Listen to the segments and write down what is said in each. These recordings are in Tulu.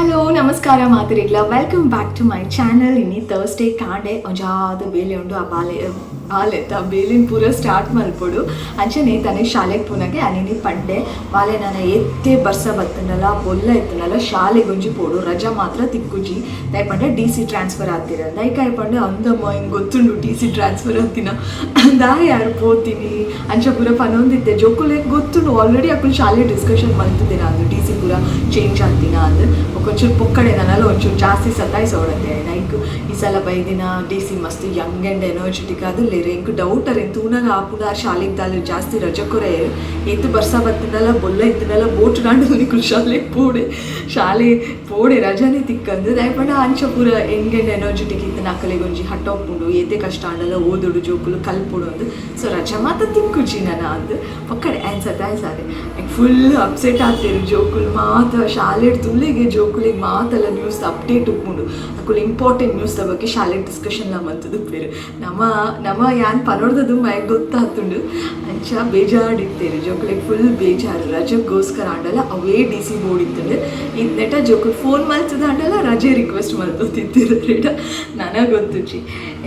ಹಲೋ ನಮಸ್ಕಾರ ಮಾತೆರೆಗ್ಲ, welcome back to my channel. ಇನಿ ಥರ್ಸ್ಡೇ ಕಾಂಡೆ ಒಂಜಾದ ಬೇಲೆ ಉಂಡು. ಆ ಬಾಲೆ ಬಾಲೆತ್ತ ಬೇಲಿನ ಪೂರ ಸ್ಟಾರ್ಟ್ ಮಲ್ಪೊಡು. ಅಂಚನೆ ತನೆ ಶಾಲೆಗೆ ಪೂನಗೆ ಅನಿನಿ ಪಂಡೆ ಬಾಲೆ ನಾನು ಎತ್ತೆ ಬರ್ಸ ಬತ್ತನಲ್ಲ ಬೊಲ್ಲ ಇತ್ತನಲ್ಲ ಶಾಲೆಗೆ ಒಂಜಿ ಪೋಡು, ರಜಾ ಮಾತ್ರ ತಿಕ್ಕುಜಿ. ದಾಯೆ ಪಂಡ ಡಿ ಸಿ ಟ್ರಾನ್ಸ್ಫರ್ ಆತಿರ. ದಯಕಾಯಿ ಪಂಡೆ ಅಂದಮ್ಮ ಹಿಂಗೆ ಗೊತ್ತುಂಡು ಡಿ ಸಿ ಟ್ರಾನ್ಸ್ಫರ್ ಆತಿನ ದಾ ಯಾರು ಪೋತೀನಿ ಅಂಚ ಪೂರ ಪನೊಂದಿತ್ತೆ. ಜೋಕುಲೆಗ್ ಗೊತ್ತುಂಡು ಆಲ್ರೆಡಿ ಅಕುಲು ಶಾಲೆ ಡಿಸ್ಕಷನ್ ಮಲ್ತಿದ್ದೇನೆ ಅಂದು ಡಿ ಸಿ ಪೂರ ಚೇಂಜ್ ಆತಿನ ಅಂದು. ಒಂಚೂರು ಪೊಕ್ಕಡೆ ನನ್ನಲ್ಲ ಒಂಚೂರು ಜಾಸ್ತಿ ಸತಾಯಿಸೋಡತ್ತೆ. ಲೈಕ್ ಈ ಸಲ ಬೈದಿನ ಡಿ ಸಿ ಮಸ್ತ್ ಯಂಗ್ ಆ್ಯಂಡ್ ಎನರ್ಜೆಟಿಕ್ ಅದು ಲೇರೆ ಎಂಕ್ ಡೌಟ್ ಅರೆ ತೂನಾಗ ಆಪುಂಡ ಶಾಲೆಗೆ ದಾಲು ಜಾಸ್ತಿ ರಜೆ ಕೊರೆ ಏತು ಬರ್ಸ ಬತ್ತಿನಲ್ಲ ಬೊಲ್ಲ ಇತ್ತಿನಲ್ಲ ಬೋಟ್ ನಾಡು ನಿಕುಲು ಶಾಲೆಗೆ ಪೋಡೆ ಶಾಲೆ ಪೋಡೆ ರಜಾನೆ ತಿಕ್ಕಂದು. ದಯಪಂಡ ಅಂಚ ಪೂರ ಯಂಗ್ ಆ್ಯಂಡ್ ಎನರ್ಜೆಟಿಕ್ ಇತ್ತಿನ ಅಕ್ಕಲಿಗೆ ಒಂಜಿ ಹಠ ಉಪ್ಪುಂಡು, ಏತೆ ಕಷ್ಟ ಆಂಡಲ ಓದುಡು ಜೋಕುಲು ಕಲ್ಪುಡು ಅಂದು. ಸೊ ರಜಾ ಮಾತ ತಿಕ್ಕುಜಿ ನನ ಅಂದು ಪೊಕ್ಕಡೆ ಆ್ಯನ್ ಸತಾಯಿಸಾರೆ. ಫುಲ್ ಅಪ್ಸೆಟ್ ಆಗ್ತೇರು ಜೋಕುಲು ಮಾತ ಶಾಲೆ ತುಳಿಗೆ ಜೋಕುಲಿಗೆ ಮಾತೆಲ್ಲ ನ್ಯೂಸ್ ಅಪ್ಡೇಟ್ ಉಪ್ಪುಂಡು. ಅಕುಲು ಇಂಪಾರ್ಟೆಂಟ್ ನ್ಯೂಸ್ ದ ಬಗ್ಗೆ ಶಾಲೆ ಡಿಸ್ಕಷನ್ ಮಂತದ್ದು ಬೇರೆ ನಮ್ಮ ನಮ್ಮ ಯಾನ್ ಪನೊಡ್ದದು ಮೈಗೆ ಗೊತ್ತಾತುಂಡು. ಅಂಚ ಬೇಜಾಡಿತ್ತೇರು ಜೋಕುಲಿಗೆ ಫುಲ್ ಬೇಜಾರು ರಜೆಗೋಸ್ಕರ ಆಂಡಲ ಅವೇ ಡಿ ಸಿ ಬೋರ್ಡ್ ಇತ್ತುಂಡು. ಇದ್ನೆಟ ಜೋಕುಲು ಫೋನ್ ಮಲ್ತದ ಆಂಡಲ ರಜೆ ರಿಕ್ವೆಸ್ಟ್ ಮಲ್ತೊತ್ತಿತ್ತೀರು ರೇಟ ನನಗೆ ಗೊತ್ತುಜಿ.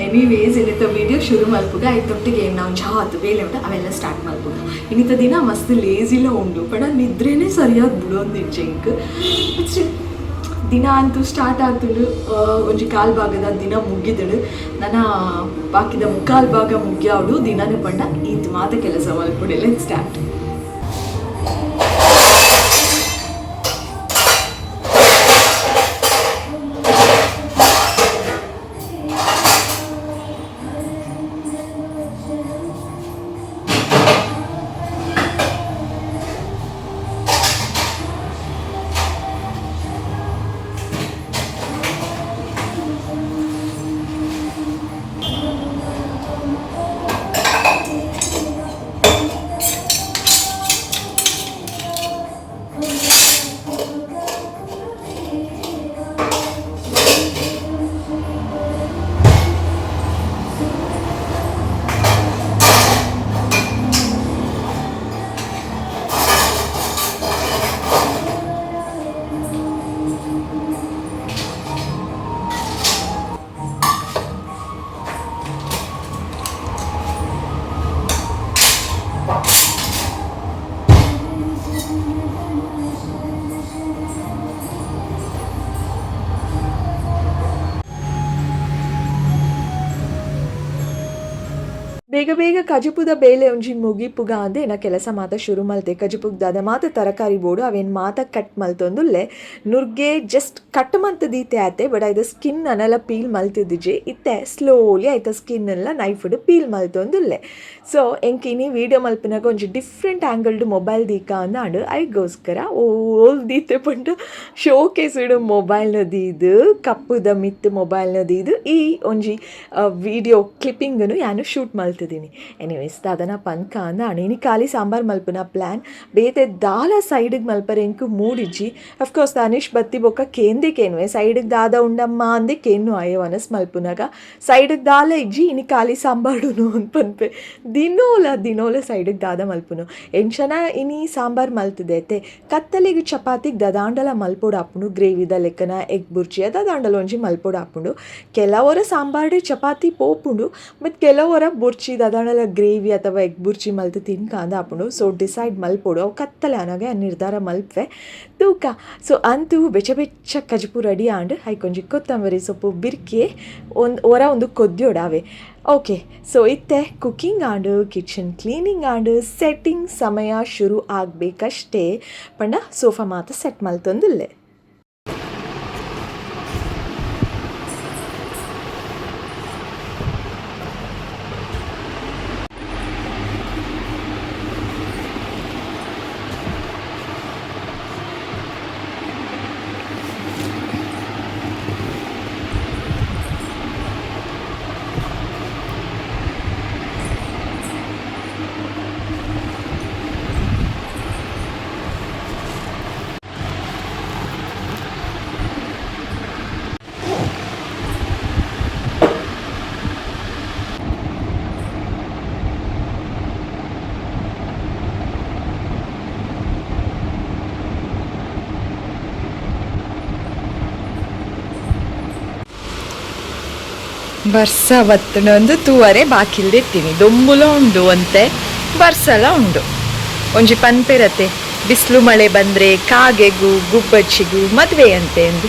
ಎನಿವೇಸ್ ಇನ್ನಿತ ವೀಡಿಯೋ ಶುರು ಮಲ್ಪುಗ ಐತೊಟ್ಟಿಗೆ ನಾವು ಜಾತ್ ಬೇಲೆ ಉಂಟು ಅವೆಲ್ಲ ಸ್ಟಾರ್ಟ್ ಮಲ್ಪುಗ. ಇನ್ನಿತ ದಿನ ಮಸ್ತ್ ಲೇಸಿಲ ಉಂಡು ಪಡ ನಿದ್ರೆನೇ ಸರಿಯಾದ ಬಿಡೊಂದಿಜ್ಜೆ ಇಂಕ್. ದಿನ ಅಂತೂ ಸ್ಟಾರ್ಟ್ ಆಗ್ತುಂಡು. ಒಂಜಿ ಕಾಲು ಭಾಗದ ದಿನ ಮುಗಿದಳು, ನನ್ನ ಬಾಕಿದ ಮುಕ್ಕಾಲು ಭಾಗ ಮುಗಿಯಾವಡು ದಿನನೇ ಪಂಡ ಈತ್ ಮಾತ ಕೆಲಸ ಮಲ್ಪುಡೆ. Let start. ಬೇಗ ಬೇಗ ಕಜಿಪುದ ಬೇಲೆ ಒಂಜಿ ಮುಗಿಪುಗ ಅಂದೆ ಎನ್ನ ಕೆಲಸ ಮಾತ ಶುರು ಮಲ್ತೆ. ಕಜಿಪುಗ್ ದಾದ ಮಾತ ತರಕಾರಿ ಬೋಡು ಅವೇನು ಮಾತ ಕಟ್ ಮಲ್ತೊಂದುಲ್ಲೆ. ನುರ್ಗೆ ಜಸ್ಟ್ ಕಟ್ ಮಂತ್ ದೀತೆ ಆತೆ, ಬಟ್ ಐದ ಸ್ಕಿನ್ ಅನೆಲ್ಲ ಪೀಲ್ ಮಲ್ತಿದ್ದಿಜೆ. ಇತ್ತೆ ಸ್ಲೋಲಿ ಐತ ಸ್ಕಿನ್ ಎಲ್ಲ ನೈಫ್ಡ್ ಪೀಲ್ ಮಲ್ತೊಂದುಲ್ಲೆ. ಸೊ ಎಂಕ್ ಇನಿ ವೀಡಿಯೋ ಮಲ್ಪಿನಾಗ ಒಂಜಿ ಡಿಫ್ರೆಂಟ್ ಆ್ಯಂಗಲ್ಡ್ ಮೊಬೈಲ್ ದೀಕ ಅಂದಾಂಡ್ ಐಗೋಸ್ಕರ ಓಲ್ ದೀತೆ ಪಂಡ ಶೋಕೇಸ್ಡ್ ಮೊಬೈಲ್ನ ದೀದು ಕಪ್ಪುದ ಮಿತ್ತು ಮೊಬೈಲ್ನ ದೀದು ಈ ಒಂಜಿ ವೀಡಿಯೋ ಕ್ಲಿಪ್ಪಿಂಗನ್ನು ಯಾನು ಶೂಟ್ ಮಲ್ತಿದ್ದೀನಿ. ಎನಿವೇಸ್ ದಾದನ ಪನ್ಕ ಅಂದಾಂಡ್ ಇನಿ ಖಾಲಿ ಸಾಂಬಾರ್ ಮಲ್ಪುನ ಪ್ಲ್ಯಾನ್. ಬೇತೆ ದಾಲ ಸೈಡಿಗೆ ಮಲ್ಪರೆ ಎಂಕ್ ಮೂಡಿಜ್ಜಿ. ಅಫ್ಕೋರ್ಸ್ ದಾನಿಶ್ ಬತ್ತಿ ಬೊಕ್ಕ ಕೇಂದೆ ಕೇನ್ವೆ ಸೈಡಿಗೆ ದಾದ ಉಂಡಮ್ಮ ಅಂದೆ ಕೇನ್ನು ಆಯೆ ವನಸ್ ಮಲ್ಪುನಾಗ ಸೈಡಿಗೆ ದಾಲ ಇಜ್ಜಿ ಇನಿ ಖಾಲಿ ಸಾಂಬಾರುನು ಅಂತ ಪನ್ಪೆ. ದಿನೋಲ ದಿನೋಲ ಸೈಡಿಗೆ ದಾದ ಮಲ್ಪುನು ಎಂಚನ ಇನಿ ಸಾಂಬಾರ್ ಮಲ್ತದೆ ಅತ್ತೆ ಕತ್ತಲಿಗೆ ಚಪಾತಿಗೆ ದದಾಂಡಲ ಮಲ್ಪೊಡು ಆಪುಂಡು. ಗ್ರೇವಿದ ಲೆಕ್ಕನ ಎಗ್ ಬುರ್ಜಿ ದದಾಂಡಲ ಒಂಜಿ ಮಲ್ಪೊಡು ಆಪುಂಡು. ಕೆಲವರ ಸಾಂಬಾರ್ಡೆ ಚಪಾತಿ ಪೋಪುಂಡು, ಬಟ್ ಕೆಲವರ ಬುರ್ಚಿ ದದಾಂಡಲ ಗ್ರೇವಿ ಅಥವಾ ಎಗ್ ಬುರ್ಜಿ ಮಲ್ತು ತಿನ್ಕಾಂದ ಆಪುಂಡು. ಸೊ ಡಿಸೈಡ್ ಮಲ್ಪೊಡು ಅವು ಕತ್ತಲೆ ಆನಗ ನಿರ್ಧಾರ ಮಲ್ಪೆ ತೂಕ. ಸೊ ಅಂತೂ ಬೆಚ್ಚ ಬೆಚ್ಚ ಕಜಿಪು ರೆಡಿ ಆಂಡ್ ಐಕೊಂಜಿ ಕೊತ್ತಂಬರಿ ಸೊಪ್ಪು ಬಿರ್ಕಿ ಒಂದು ಒರ ಒಂದು ಕೊದ್ಯೋಡಾವೆ. ಓಕೆ, ಸೊ ಇತ್ತೆ ಕುಕ್ಕಿಂಗ್ ಆಂಡ್ ಕಿಚನ್ ಕ್ಲೀನಿಂಗ್ ಆಂಡ್ ಸೆಟ್ಟಿಂಗ್ ಸಮಯ ಶುರು ಆಗಬೇಕಷ್ಟೇ. ಪಂಡ ಸೋಫಾ ಮಾತ ಸೆಟ್ ಮಲ್ತೊಂದುಲ್ಲೆ. ಬರ್ಸ ಬತ್ತುಂಡು ತೂವರೆ ಬಾಕಿಲ್ದೆತ್ತೀನಿ ದೊಂಬುಲ ಉಂಡು ಅಂತೆ ಬರ್ಸಲ ಉಂಡು. ಒಂಜಿ ಪನ್ಪೆರತೆ ಬಿಸಿಲು ಮಳೆ ಬಂದ್ರೆ ಕಾಗೆಗು ಗುಬ್ಬಚ್ಚಿಗು ಮದುವೆ ಅಂತೆ ಎಂದು.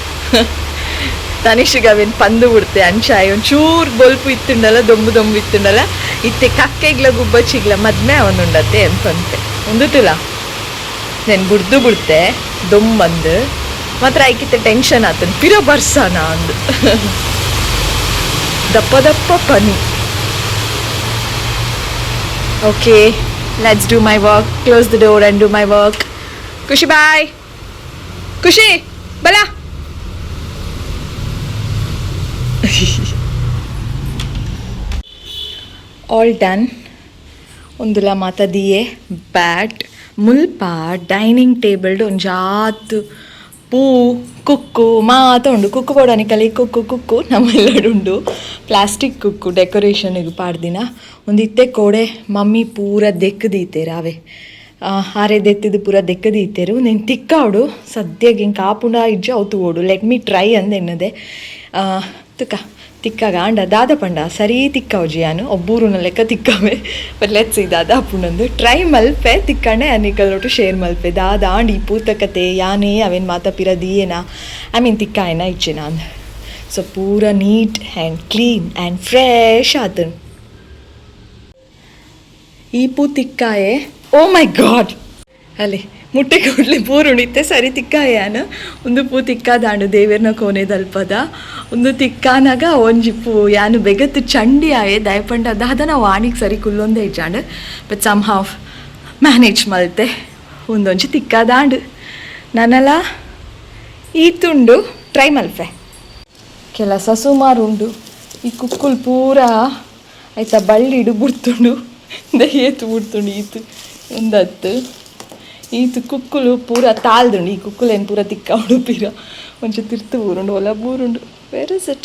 ತನಿಷಿಗೆ ಅವೇನು ಪಂದು ಬಿಡ್ತೆ ಅಂಚಾಯ್ ಒಂಚೂರು ಬೊಲ್ಪು ಇತ್ತುಂಡಲ್ಲ, ದೊಂಬು ದೊಂಬು ಇತ್ತುಂಡಲ್ಲ, ಇತ್ತೆ ಕಕ್ಕೆಗ್ಲ ಗುಬ್ಬಚ್ಚಿಗ್ಲ ಮದ್ಮೆ ಅವನುಂಡತೆ ಅಂತ ಪನ್ಪೆ. ಉಂದುತುಲ ನೆನ್ ಬುಡ್ದು ಬಿಡ್ತೆ ದೊಂಬಂದು ಮಾತ್ರ ಐಕಿತ್ತೆ ಟೆನ್ಷನ್ ಆತನ್ ಪಿರ ಬರ್ಸನ ಅಂದು. ದಪ್ಪ ದಪ್ಪ ಪನಿ. Okay, let's do my work. Close the door and do my work. Khushi bye. Khushi ಬಲ. ಆಲ್ ಡನ್. ಒಂದುಲ ಮಾತ ದಿಯೆ ಬ್ಯಾಟ್ ಮುಲ್ಪ ಡೈನಿಂಗ್ ಟೇಬಲ್ಡ್ ಒಂಜಾತ್ ಪೂ ಕುಕ್ಕು ಮಾತ ಉಂಡು. ಕುಕ್ಕು ಬೋಡಾನಿಕಲಿ ಕುಕ್ಕು ಕುಕ್ಕು ನಮ್ಮೆಲ್ಲಡುಂಡು. ಪ್ಲಾಸ್ಟಿಕ್ ಕುಕ್ಕು ಡೆಕೋರೇಷನ್ಗೆ ಪಾಡ್ದಿನ. ಒಂದು ಇತ್ತೆ ಕೋಡೆ ಮಮ್ಮಿ ಪೂರ ದೆಕ್ಕು ದೀತೆರ್ ಆವೆ ಆರೆ ದೆತ್ತಿದ್ ಪೂರ ದೆಕ್ಕು ದೀತೆರ್. ನೆನ್ ತಿಕ್ಕಾವಡು ಸದ್ಯಗೆ ಎಂಕ್ ಆಪುಂಡ ಇಜ್ಜ ಅವು ತೂವೊಡು. Let me try ಅಂದ್ ಎನ್ನದೆ ತುಕ ತಿಕ್ಕಾಗ ಆಂಡ ದಾದ ಪಂಡ ಸರಿ ತಿಕ್ಕಾವುಜಿ ಯಾನು ಒಬ್ಬೂರುನ ಲೆಕ್ಕ ತಿಕ್ಕಾವೆ. ಬಟ್ let's see ದಾದ ಆಪುಂಡಂದು ಟ್ರೈ ಮಲ್ಪೆ ತಿಕ್ಕಂಡೆ ಅನಿಕಲೊಟ್ಟು ಶೇರ್ ಮಲ್ಪೆ ದಾದ ಆಂಡ್ ಈ ಪೂತ ಕತೆ ಯಾನೇ ಅವೇನು ಮಾತ ಪಿರ ದೀಯೇನಾ I mean ತಿಕ್ಕಾಯನ ಇಜ್ಜೆನಾ ಅಂದ್. ಸೊ ಪೂರ neat and clean and fresh ಆತುಂಡು. ಈ ಪೂ ತಿಕ್ಕಾಯೆ. ಓ ಮೈ ಗಾಡ್, ಅಲ್ಲಿ ಮುಟ್ಟೆ ಕೂಡಲೇ ಪೂರುಣಿತ್ತೆ ಸರಿ ತಿಕ್ಕಾಯಾನು. ಒಂದು ಪೂ ತಿಕ್ಕಾದಾಂಡು ದೇವೇರ್ನ ಕೋನೆದಲ್ಪದ ಒಂದು ತಿಕ್ಕಾನಾಗ ಒಂಜಿ ಪೂ ಯಾನು ಬೆಗತ್ತು ಚಂಡಿ ಆಯೆ ದಯಪಂಡ ದಾದ ನಾವು ವಾಣಿಗೆ ಸರಿ ಕುಲ್ಲೊಂದೇ ಇಜ್ಜಾಂಡು. ಬಟ್ ಸಮ್ ಹಾಫ್ ಮ್ಯಾನೇಜ್ ಮಲ್ತೆ ಒಂದೊಂಜಿ ತಿಕ್ಕಾದಾಂಡು. ನಾನಲ್ಲ ಈತುಂಡು ಟ್ರೈ ಮಲ್ಪೆ. ಕೆಲಸ ಸುಮಾರು ಉಂಡು. ಈ ಕುಕ್ಕುಲ್ ಪೂರ ಆಯ್ತಾ ಬಳ್ಳಿಡು ಬುಡ್ತುಂಡು ಏತು ಬುಡ್ತುಂಡು ಈತು ಒಂದತ್ತು ಈತು ಕುಕ್ಕುಲು ಪೂರ ತಾಲ್ದುಂಡು. ಈ ಕುಕ್ಕುಲು ಏನು ಪೂರ ತಿಕ್ಕ ಉಡುಪಿರ ಒಂಚು ತಿರ್ತು ಬೂರುಂಡು ಒಲ ಬೂರುಂಡು. ವೇರ್ is it?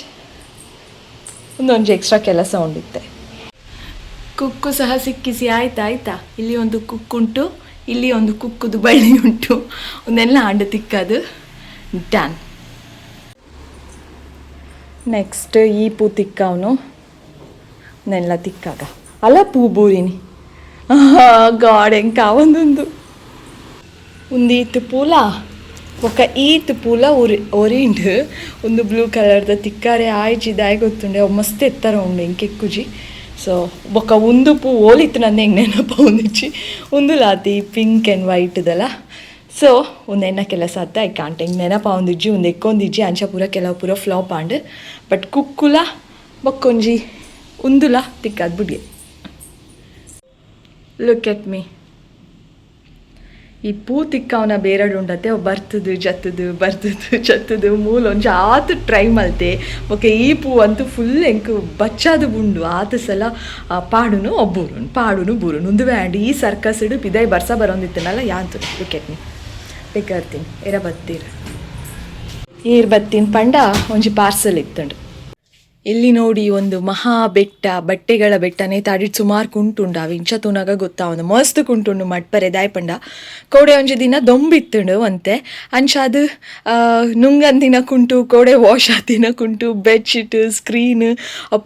ಒಂದೊಂಜಿ ಎಕ್ಸ್ಟ್ರಾ ಕೆಲಸ ಉಂಡಿತ್ತೆ. ಕುಕ್ಕು ಸಹ ಸಿಕ್ಕಿಸಿ ಆಯ್ತಾ ಆಯ್ತಾ. ಇಲ್ಲಿ ಒಂದು ಕುಕ್ಕುಂಟು, ಇಲ್ಲಿ ಒಂದು ಕುಕ್ಕುದು ಬಳ್ಳಿ ಉಂಟು. ಒಂದೆಲ್ಲ ಆಂಡು ತಿಕ್ಕದು ಡನ್. ನೆಕ್ಸ್ಟ್ ಈ ಪೂ ತಿಕ್ಕವನು ನೆಲ್ಲ ತಿಕ್ಕಾಗ ಅಲ್ಲ ಪೂ ಬೂರಿನಿ ಗಾಡ್ ಎಂಕ ಒಂದೊಂದು ಒಂದು ಈತ್ ಪೂಲ ಬೊಕ್ಕ ಈತ್ ಪೂಲ ಒರಿ ಒರಿಂಡು ಒಂದು ಬ್ಲೂ ಕಲರ್ದ ತಿಕ್ಕಾರೆ ಆಯ್ಜಿ ದಾಯ ಗೊತ್ತುಂಡೆ ಅವು ಮಸ್ತ್ ಎತ್ತರ ಉಂಡು ಎಂಕ್ ಎಕ್ಕುಜಿ. ಸೊ ಬೊಕ್ಕ ಒಂದು ಪೂ ಓಲಿತ್ತು ನನ್ನ ಹೆಂಗೆ ನೆನಪ ಒಂದಿಚ್ಚಿ ಒಂದು ಲಾತಿ ಪಿಂಕ್ ಆ್ಯಂಡ್ ವೈಟ್ದಲ್ಲ. ಸೊ ಒಂದೆನ್ನ ಕೆಲಸ ಆತ I can't ಹೆಂಗೆ ನೆನಪ ಒಂದಿಜ್ಜಿ ಒಂದು ಎಕ್ಕೊಂದಿಜ್ಜಿ ಅಂಚ ಪೂರ ಕೆಲವು ಪೂರ ಫ್ಲಾಪ್ ಆಂಡ್. ಬಟ್ ಕುಕ್ಕುಲ ಬೊಕ್ಕೊಂಜಿ ಉಂದುಲ ತಿಕ್ಕಾದ್ ಬುಡಿಯೆ. Look at me. ಈ ಪೂ ತಿಕ್ಕವನ ಬೇರಡು ಉಂಡತೆ ಅವು ಬರ್ತದು ಜತ್ತದು ಬರ್ತದು ಜತ್ತದು ಮೂಲ ಒಂಜಿ ಆತ್ ಟ್ರೈ ಮಲ್ತೆ. ಬೊಕ ಈ ಪೂ ಅಂತೂ ಫುಲ್ ಎಂಕ್ ಬಚ್ಚಾದು ಬುಂಡು. ಆತ ಸಲ ಪಾಡುನು ಒಬ್ಬೂರುನು ಪಾಡುನು ಬೂರುನು ಉಂದುವೆ ಆಂಡ್ ಈ ಸರ್ಕಸ್ ಪಿದಾಯಿ ಬರ್ಸ ಬರೋಂದಿತ್ತನಲ್ಲ ಯಾಂತು. ಲುಕ್ ಎಟ್ ಮೀ. ಬೇಕಾರ್ತೀನಿ ಎರ ಬತ್ತೀರ್ ಏರ್ ಬತ್ತೀನಿ ಪಂಡ ಒಂಜಿ ಪಾರ್ಸಲ್ ಇತ್ತುಂಡು. ಇಲ್ಲಿ ನೋಡಿ ಒಂದು ಮಹಾ ಬೆಟ್ಟ, ಬಟ್ಟೆಗಳ ಬೆಟ್ಟನೆ ತಾಡಿಟ್ ಸುಮಾರು ಕುಂಟುಂಡು. ಅವು ಇಂಚ ತೂನಾಗ ಗೊತ್ತಾವೊಂದು ಮಸ್ತ್ ಕುಂಟುಂಡು ಮಟ್ಪರೆ ದಾಯಪಂಡ ಕೋಡೆ ಒಂಜಿ ದಿನ ದೊಂಬಿತ್ತುಂಡು ಅಂತೆ ಅಂಚಾದ್ ನುಂಗಂದಿನ ಕುಂಟು ಕೋಡೆ ವಾಶ್ ಆತಿನ ಕುಂಟು ಬೆಡ್ಶೀಟ್ ಸ್ಕ್ರೀನ್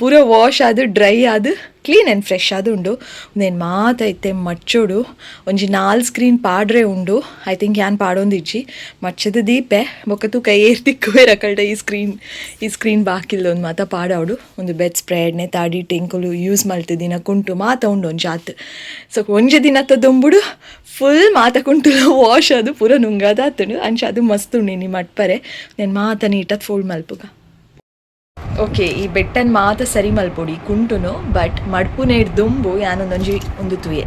ಪೂರ ವಾಶ್ ಆದ್ ಡ್ರೈ ಆದ್ ಕ್ಲೀನ್ ಆ್ಯಂಡ್ ಫ್ರೆಶ್ ಆದ್ ಉಂಡು. ಉಂದೆನ್ ಮಾತ ಇತ್ತೆ ಮಚ್ಚೊಡು ಒಂಜಿ ನಾಲ್ ಸ್ಕ್ರೀನ್ ಪಾಡ್ರೆ ಉಂಡು. I think ಯಾನ್ ಪಾಡೊಂದಿಜ್ಜಿ ಮಚ್ಚದ ದೀಪೆ ಬೊಕ್ಕ ತೂಕ ಏರ್ ತಿಕ್ಕುವೆರ್ ಅಕಲ್ಡ ಈ ಸ್ಕ್ರೀನ್ ಬಾಕಿಲ್ದ ಒಂದು ಮಾತ ಪಾಡಾವಡು. ಒಂದು ಬೆಡ್ ಸ್ಪ್ರೆಡ್ ನೆ ತಾಡಿ ಟಿಂಕುಲು ಯೂಸ್ ಮಲ್ತಿದಿನ ಕುಂಟು ಮಾತ ಉಂಡು ಒಂಜಿ ಆತ್. ಸೊ ಒಂಜಿ ದಿನತ್ತ ದೊಂಬುಡು ಫುಲ್ ಮಾತ ಕುಂಟುಲ ವಾಶ್ ಅದು ಪೂರ ನುಂಗಾದ ಆತುಂಡು. ಅಂಚ ಅದು ಮಸ್ತ್ ಉಂಡು ಇನಿ ಮಟ್ಪರೆ. ನೆನ್ ಮಾತ ನೀಟಾದ್ ಫೋಲ್ಡ್ ಮಲ್ಪುಗ. ಓಕೆ, ಈ ಬೆಟ್ಟನ್ ಮಾತ ಸರಿ ಮಲ್ಪೊಡಿ ಕುಂಟುನು. ಬಟ್ ಮಡ್ಪುನೇಡ್ ದುಂಬು ಯಾನೊಂದೊಂಜಿ ಒಂದು ತೂಯೆ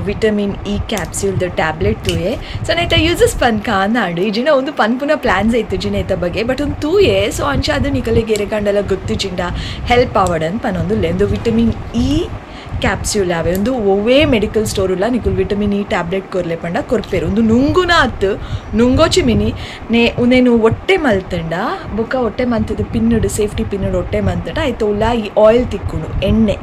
ವಿಟಮಿನ್ ಇ ಕ್ಯಾಪ್ಸ್ಯೂಲ್ದ ಟ್ಯಾಬ್ಲೆಟ್ ತೂಯೆ. ಸೊ ನೈತ ಯೂಸಸ್ ಪನ್ಕ ಅಂದಾಂಡು. ಈ ಜಿನ ಒಂದು ಪನ್ಪುನ ಪ್ಲ್ಯಾನ್ಸ್ ಇತ್ತು ಜಿನ ಐತ ಬಗ್ಗೆ. ಬಟ್ ಒಂದು ತೂಯೆ. ಸೊ ಅಂಚ ಅದು ನಿಕಲೆಗ್ ಎರೆಗಂಡಲ ಗೊತ್ತಿಜಿಂಡ ಹೆಲ್ಪ್ ಆವಡನ್ ಪನೊಂದುಲ್ಲೆ. ಒಂದು ವಿಟಮಿನ್ ಇ ಕ್ಯಾಪ್ಸ್ಯೂಲ್ ಆವೆ. ಒಂದು ಒವ್ವೇ ಮೆಡಿಕಲ್ ಸ್ಟೋರ್ ಉಲ್ಲ ನಿಕುಲು ವಿಟಮಿನ್ ಇ ಟ್ಯಾಬ್ಲೆಟ್ ಕೊರ್ಲೆ ಪಂಡ ಕೊರ್ಪೇರು. ಒಂದು ನುಂಗುನ ಅತ್ತು, ನುಂಗೋಚಿ ಮಿನಿ ನೇ ಉಂದೆನು ಒಟ್ಟೆ ಮಲ್ತಂಡ ಬೊಕ್ಕ ಒಟ್ಟೆ ಮಂತದ ಪಿನ್ನುಡು, ಸೇಫ್ಟಿ ಪಿನ್ನುಡು ಒಟ್ಟೆ ಮಂತಂಡ ಐತ ಉಲ್ಲ ಈ ಆಯಿಲ್ ತಿಕ್ಕುಂಡು, ಎಣ್ಣೆ.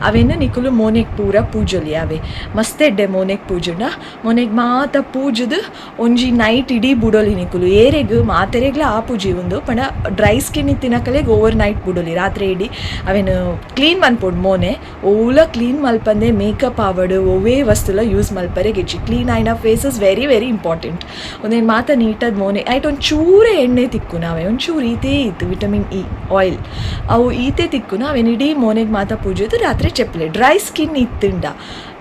ಅವೆನ್ ನಿಕುಲು ಮೋನೆಗ್ ಪೂರ ಪೂಜೊಲಿ. ಅವೆ ಮಸ್ತ್ ಎಡ್ಡೆ ಮೋನೆಗ್ ಪೂಜುಂಡ. ಮೋನೆಗ್ ಮಾತ ಪೂಜುದು ಒಂಜಿ ನೈಟ್ ಇಡೀ ಬುಡೊಲಿ ನಿಕುಲು. ಏರೆಗ್ ಮಾತೆರೆಗ್ಲ ಆಪುಜಿ ಉಂದು, ಪಂಡ ಡ್ರೈ ಸ್ಕಿನ್ ಇತ್ತಿನಕಲೆಗ್ ಓವರ್ ನೈಟ್ ಬುಡೊಲಿ, ರಾತ್ರೆ ಇಡೀ. ಅವೆನ್ ಕ್ಲೀನ್ ಮನ್ಪೊಡು ಮೋನೆ. ಓಲ ಕ್ಲೀನ್ ಮಲ್ಪಂದೆ ಮೇಕಪ್ ಆವಡ್, ಒವ್ವೇ ವಸ್ತುಲ ಯೂಸ್ ಮಲ್ಪರೆಗ್ ಇಜ್ಜಿ. ಕ್ಲೀನ್ ಆಯಿನ face is very very important. ಉಂದೆನ್ ಮಾತ ನೀಟಾದ್ ಮೋನೆ ಐಟ್ ಒಂಚೂರೇ ಎಣ್ಣೆ ತಿಕ್ಕುನ, ಅವೆ ಒಂಚೂರು ಈತೇ ಇತ್ತು ವಿಟಮಿನ್ ಇ ಆಯಿಲ್, ಅವು ಈತೆ ತಿಕ್ಕುನ. ಅವೆನ್ ಇಡೀ ಮೋನೆಗ್ ಮಾತ ಪೂಜುದು ರಾತ್ರೆ ಚೆಪ್ಪಲೆ. ಡ್ರೈ ಸ್ಕಿನ್ ಇತ್ತುಂಡ,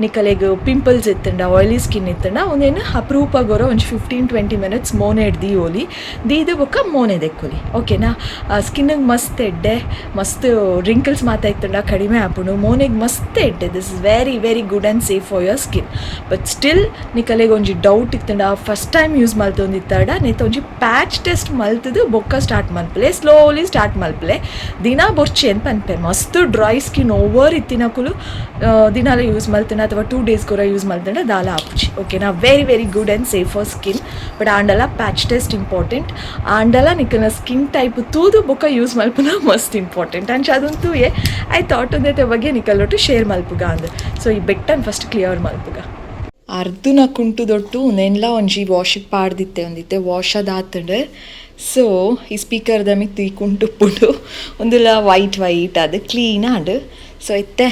ನಿಕಲೆಗ್ ಪಿಂಪಲ್ಸ್ ಇತ್ತುಂಡ, ಆಯಿಲಿ ಸ್ಕಿನ್ ಇತ್ತುಂಡ, ಉಂದೆನ್ ಅಪರೂಪಗೊರ ಒಂಜಿ 15-20 ಮಿನಿಟ್ಸ್ ಮೋನೆಡ್ ದೀವೊಲಿ. ದೀದ್ ಬೊಕ್ಕ ಮೋನೆ ದೆಕ್ಕೊಲಿ, ಓಕೆನಾ? ಸ್ಕಿನ್ಗೆ ಮಸ್ತ್ ಎಡ್ಡೆ. ಮಸ್ತ್ ರಿಂಕಲ್ಸ್ ಮಾತ ಇತ್ತುಂಡ ಕಡಿಮೆ ಆಪುಂಡು. ಮೋನೆಗ್ ಮಸ್ತ್ ಎಡ್ಡೆ. This is very very good and safe for your skin. But still ನಿಕಲೆಗ್ ಒಂಜಿ ಡೌಟ್ ಇತ್ತುಂಡ, ಫಸ್ಟ್ ಟೈಮ್ ಯೂಸ್ ಮಲ್ತೊಂದಿತ್ತಾಡ, ನೆತ್ತ ಒಂಜಿ ಪ್ಯಾಚ್ ಟೆಸ್ಟ್ ಮಲ್ತದು ಬೊಕ್ಕ ಸ್ಟಾರ್ಟ್ ಮಲ್ಪಲೆ. ಸ್ಲೋಲಿ ಸ್ಟಾರ್ಟ್ ಮಲ್ಪಲೆ, ದಿನ ಬೊರ್ಚಿ ಅಂತ ಪನ್ಪೆ. ಮಸ್ತ್ ಡ್ರೈ ಸ್ಕಿನ್ ಓವರ್ ಇತ್ತಿನಕುಲು ದಿನಾಲ ಯೂಸ್ ಮಲ್ತಂಡ ಅಥವಾ 2 ಡೇಸ್ ಕೂಡ ಯೂಸ್ ಮಲ್ತಂಡ ದಾಲ ಆಪುಜಿ, ಓಕೆನಾ? Very very good and safe for skin, but ಆಂಡಲ patch test important. ಆಂಡಲ ನಿಕಲ್ನ ಸ್ಕಿನ್ ಟೈಪ್ ತೂದು ಬೊಕ್ಕ ಯೂಸ್ ಮಲ್ಪುನ ಮಸ್ತ್ ಇಂಪಾರ್ಟೆಂಟ್. ಅಂಚ ಅದೊಂದು ತೂಯೆ, I thought ಒಂದೇತೆ ಬಗ್ಗೆ ನಿಕಲ್ಲೊಟ್ಟು ಶೇರ್ ಮಲ್ಪುಗ ಅಂದ್. ಸೊ ಈ ಬೆಟ್ಟನ್ ಫಸ್ಟ್ ಕ್ಲಿಯರ್ ಮಲ್ಪುಗ. ಅರ್ಧನ ಕುಂಟುದೊಟ್ಟು ಉಂದೆನ್ಲ ಒಂಜಿ ವಾಶಿಗೆ ಪಾಡ್ದಿತ್ತೆ, ಒಂದಿತ್ತೆ ವಾಶ್ ಅದಾತಂಡ್. ಸೊ ಈ ಸ್ಪೀಕರ್ದ ಮಿತ್ತ್ ಈ ಕುಂಟುಪ್ಪುಂಡು. ಒಂದುಲ ವೈಟ್ ವೈಟ್ ಅದು ಕ್ಲೀನ್ ಆಂಡ್. ಸೊ ಇತ್ತೆ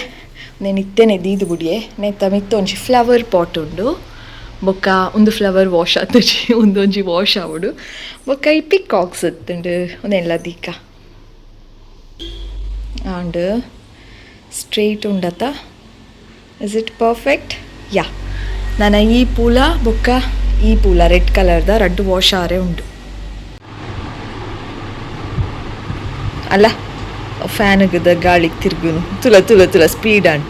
నేను ಇತ್ತೆನೆ ದೀದು ಬುಡಿಯೆ. ನೆತ್ತ ಮಿತ್ತ್ ಒಂಜಿ ಫ್ಲವರ್ ಪಾಟ್ ಉಂಡು. ಬೊಕ್ಕ ಉಂದು ಫ್ಲವರ್ ವಾಶ್ ಆತುಜಿ, ಉಂದೊಂಜಿ ವಾಶ್ ಆವೊಡು. ಬೊಕ್ಕ ಈ ಪಿಕಾಕ್ಸ್ ಇತ್ತುಂಡು, ಉಂದೆಲ್ಲ ದೀಕ ಆಂಡ್. ಸ್ಟ್ರೇಟ್ ಉಂಡತ? Is it perfect? Yeah. ನನ್ನ ಈ ಪೂಲ ಬೊಕ್ಕ ಈ ಪೂಲ ರೆಡ್ ಕಲರ್ದ ರಡ್ಡು ವಾಶ್ ಆರೆ ಉಂಡು ಅಲ್ಲ. ಫ್ಯಾನ್ಗದ ಗಾಳಿಗೆ ತಿರ್ಗುನು, ತುಲ ತುಲ ತುಲ ಸ್ಪೀಡ್ ಅಂಡ್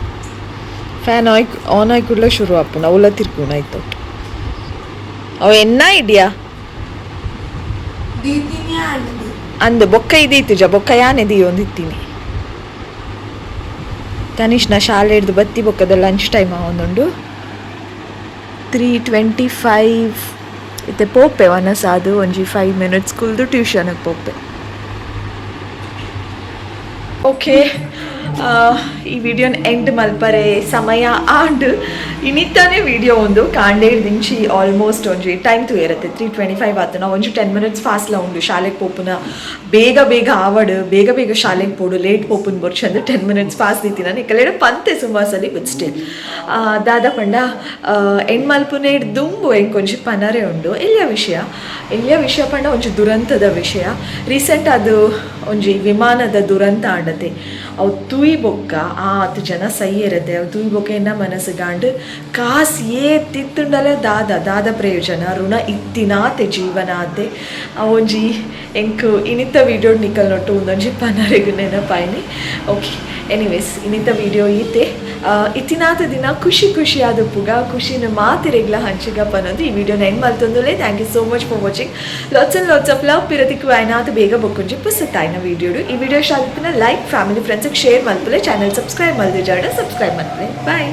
ಫ್ಯಾನ್ ಆಯ್ ಆನ್ ಆಯ್ ಕೂಡಲೇ ಶುರು ಆಪುಂಡು. ಅವಲ ತಿರ್ಗುನು ಆಯ್ತು. ಅವು ಎನ್ನ ಐಡಿಯಾ ಅಂದ್ ಬೊಕ್ಕ ಇದೀತುಜ ಬೊಕ್ಕ ಯಾನೆ ದೀಯೊಂದಿತ್ತೀನಿ. ತನಿಷ್ನ ಶಾಲೆ ಹಿಡ್ದು ಬತ್ತಿ ಬೊಕ್ಕದ ಲಂಚ್ ಟೈಮ್ ಆವೊಂದುಂಡು, 3:25. ಇತ್ತೆ ಪೋಪೆ ವನಸಾದು ಒಂಜಿ 5 ಮಿನಿಟ್ಸ್ ಕುಲ್ದು ಟ್ಯೂಷನ್ಗೆ ಪೋಪೆ. ಓಕೆ, ಈ ವಿಡಿಯೋನ ಎಂಡ್ ಮಲ್ಪರೆ ಸಮಯ ಆಂಡ್. ಇನಿತಾನೆ ವಿಡಿಯೋ ಒಂದು ಕಾಂಡೇರ್ದಿಂಚಿ ಆಲ್ಮೋಸ್ಟ್ ಒಂಜಿ ಟೈಮ್ ತೂಯರತ್ತೆ, 3:25 ಆತನ. ಒಂಜಿ 10 ಮಿನಿಟ್ಸ್ ಫಾಸ್ಟ್ಲ ಉಂಡು. ಶಾಲೆಗೆ ಪೋಪುನ ಬೇಗ ಬೇಗ ಆವಡು, ಬೇಗ ಬೇಗ ಶಾಲೆಗೆ ಪೋಡು, ಲೇಟ್ ಪೋಪುನ್ ಬೊರ್ಚಿ ಅಂದ್ರೆ 10 ಮಿನಿಟ್ಸ್ ಫಾಸ್ಟ್ ದೀತಿನ. ನಿಕಲೆಡ್ ಪಂತೆ ಸುಮಾರು ಸಲಿ. ಬಟ್ ಸ್ಟಿಲ್ ದಾದ ಪಂಡ, ಎಂಡ್ ಮಲ್ಪುನೆ ದುಂಬು ಎಂಕೊಂಜಿ ಪನರೆ ಉಂಡು. ಎಲ್ಯ ವಿಷಯ, ಎಲ್ಯ ವಿಷಯ ಪಂಡ ಒಂಜಿ ದುರಂತದ ವಿಷಯ. ರೀಸೆಂಟ್ ಅದು ಒಂಜಿ ವಿಮಾನದ ದುರಂತ ಆಂಡತೆ. ಅವು ತೂಯಿ ಬೊಕ್ಕ ಆತ್ ಜನ ಸೈಯರತೆ. ಅವು ತೂಯಿ ಬೊಕ್ಕ ಎನ್ನ ಮನಸ್ಸುಗಾಂಡ್, ಕಾಸ್ ಏತ್ ಇತ್ತುಂಡಲ ದಾದ ದಾದ ಪ್ರಯೋಜನ? ಋಣ ಇತ್ತಿನಾತೆ ಜೀವನಾತೆ. ಒಂಜಿ ಎಂಕ್ ಇನಿತ ವಿಡಿಯೋ ನಿಕಲ್ ನೊಟ್ಟು ಒಂದೊಂಜಿ ಪನರೆಗ್ ನೆನಪಾಯ್ನಿ. ಓಕೆ, ಎನಿವೇಸ್, ಇನ್ನಿತ ವಿಡಿಯೋ ಈತೆ. ಇತ್ತಿನಾತ ದಿನ ಖುಷಿ ಖುಷಿಯಾದ ಪುಗ, ಖುಷಿನ ಮಾತಿರೆಗ್ಲ ಹಂಚಿಗ ಪನೊಂದು ಈ ವಿಡಿಯೋನ and ಮಲ್ತೊಂದುಲ್ಲೆ. Thank you so much for watching. Lots and lots of love. ಪಿರತಿಕ್ಕು ಆಯ್ನಾತ ಬೇಗ ಬೊಕ್ಕೊಂಜಿ ಪುಸ್ತತಾಯ್ನ ವಿಡಿಯೋಡು. ಈ ವಿಡಿಯೋ ಇಷ್ಟ ಆದಿತ್ತಿನ ಲೈಕ್, ಫ್ಯಾಮಿಲಿ ಫ್ರೆಂಡ್ಸ್ಗೆ ಶೇರ್ ಮಲ್ಪುಲೆ. ಚಾನಲ್ ಸಬ್ಸ್ಕ್ರೈಬ್ ಮಲ್ದಿಜಾಡ ಸಬ್ಸ್ಕ್ರೈಬ್ ಮಲ್ಪುಲೆ. ಬಾಯ್.